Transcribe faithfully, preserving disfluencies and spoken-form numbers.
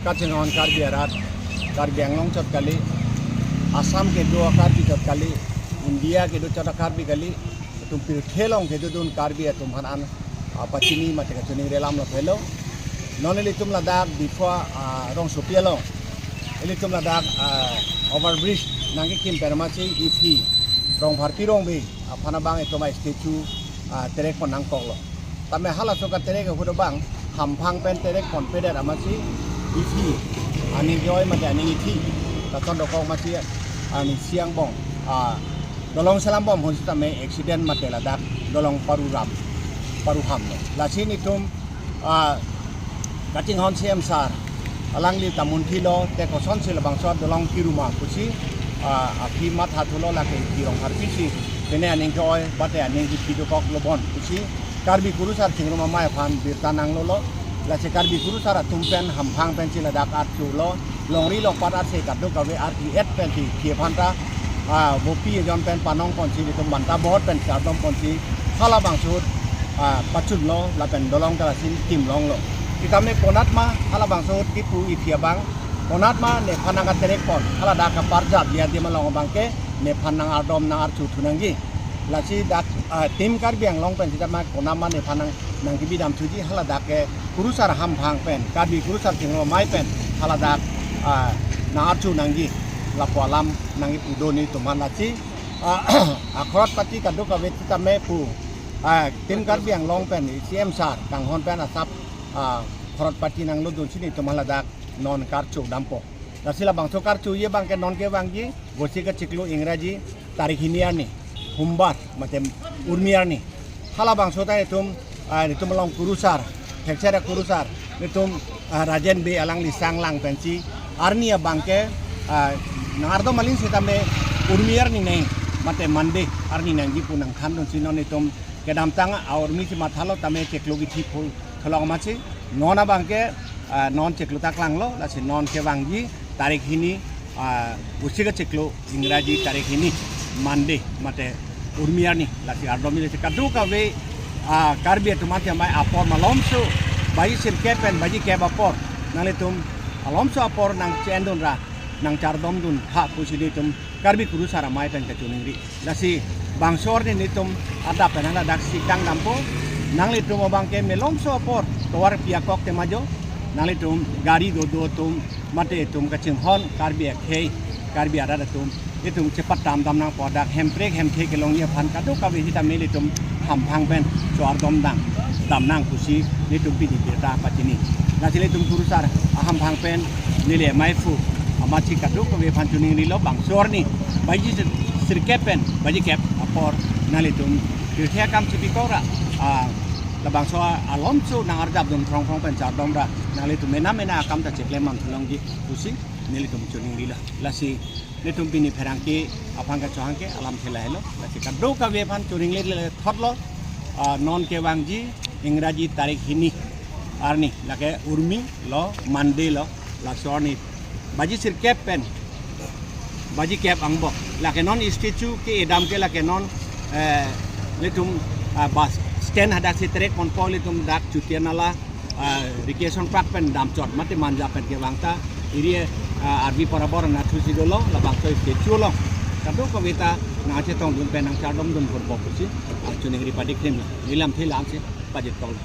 Kachinghon Karbi arat, Karbi Anglong chot kali, Assam kedo Karbi chot kali, India kedo chot Karbi kali, itum pirthe along kedodun Karbi atum aphan an, ah, pachini mate kachiningri alam lo pelo. Non ilitum ladak Diphu, ah, rongsopi along, ilitum ladak, ah, overbridge nangkekim pen amatsi iphi Rongpharpi Rongbe aphan abang itum a-statue, ah, terek pon nangkoklo. Tame halaso katerek ahut abang hamphang pen terek ponpedet amatsi iphi aning ke-oi mate aning ithi, lason dokok amatsi aning si angbong, ah, dolong selam bom ahut sitame accident mate ladak dolong paruram, paruham lo. Lasi nelitum, ah, kachinghon C M sir, alangli ta munthilo, te kosonsi labangso dolong kiruma pusi, ah, aphi mathathulo, lake iphi Rongpharpi si pine aning ke-oi mate aning ithi dokoklo bon pusi Karbi Kurusar Chingrum Amei aphan birta nanglolo. Lasi Karbi Kurusar atum pen hamphang pensi ladak archulo, longri longpat arse kadokave arti et pensi iphi aphan ta, ah, vopi ejon pen panong ponsi, itum banta bohot pen chardom ponsi, halabangso ahut, ah, pachunlo lapen dolong ta lasi kim longlo. Sitame konatma halabangso ahut kipu iphi abang, konatma nephan nangkaterek pon, haladak kaparjap dia adim along abangke nephan nang-ardom nang-archu thu nangji. Lasi dak, ah, Team Karbi Anglong pen sitame konatma nephan nang, nangkebi damthuji, haladak ke Kurusar hamphang pen, Karbi Kurusar Chingrum Amei pen haladak, ah, nang-archu nangji, lapu alam nangkipu do nelitum aphan. Lasi, ah, a-crorepati kadokave sitame pu, ah, Team Karbi Anglong pen C M sir kanghon pen asap, ah, crorepati nanglodunsi nelitum haladak non karchu dampo. Lasi labangso karchuji abangke non kevangji Vaishakha chiklo, Ingraji tarik hini arni, Humbar mate Urmi arni. Halabangso ta itum, ah, itum along Kurusar, Thekser aKurusar, itum, ah, Rajen Bey alangli sanglang pensi arni abangke, ah, nang-ardom aling sitame Urmi arni nang mate Monday arni nangji pu nangthandunsi non itum kedamtang a-Urmi si mathalo tame chiklo kithi phul tholong amatsi non abangke, ah, non chiklo ta klanglo, lasi non kevangji tarik hini, ah, Vaishakha chiklo, Ingraji tarik hini, Monday mate Urmi arni, lasi ardomji. Lasi kadokave, ah, Karbi atum athema apor malomso baji sirkep pen baji kep apor nanglitum malomso apor nangche-endun ra nangchardom duntha pusi nelitum Karbi Kurusar Amei pen kachiningri. Lasi bangso arni nelitum adap pen haladak si kang dampo. Nanglitum abangke malomso apor tovar pi akok tema jo, nanglitum gari dodo atum mate itum kachinghon Karbi akhei, Karbi arat atum, itum chepatam dam nangpo, dak hemprek hemthe kelongji aphan kadokave sitame ilitum hamphang pen chardom dam, dam nang pusi nelitum pini birta pachini. Lasi ilitum Kurusar ahamphang pen neli amei aphu amatsi kadokave aphan chiningrilo, bangso arni baji sir-, sirkep pen baji kep apor nanglitum pirthe akam chipikok ra, ah, labangso alomso nang-arjap dun phrong phrong pen chardom ra nanglitum mena mena akam ta cheklem man thu longji pusi nelitum chiningrilo. Lasi nelitum pini pherangke aphan kachohang ke alamthe lahelo. Lasi kadokave aphan chiningri le thotlo, ah, non kevangji Ingraji tarik hini arni, lake Urmi lo, Monday lo, laso arni baji sirkep pen baji kep angbong, lake non statue ke-edam ke lake non, eh, nelitum, ah, bus stand hadak si terek ponpo, ilitum dak Chotia Nala, ah, Recreation Park pen damchot mate manja pen kevang ta iri, ah, Arbi porabor anatthu si dolo, labangso statue along kadokave ta nangchetong dun pen nangchardom dun ponpo pusi, ah, chiningri padik thim la, neli lamthe la-an si pajirtong.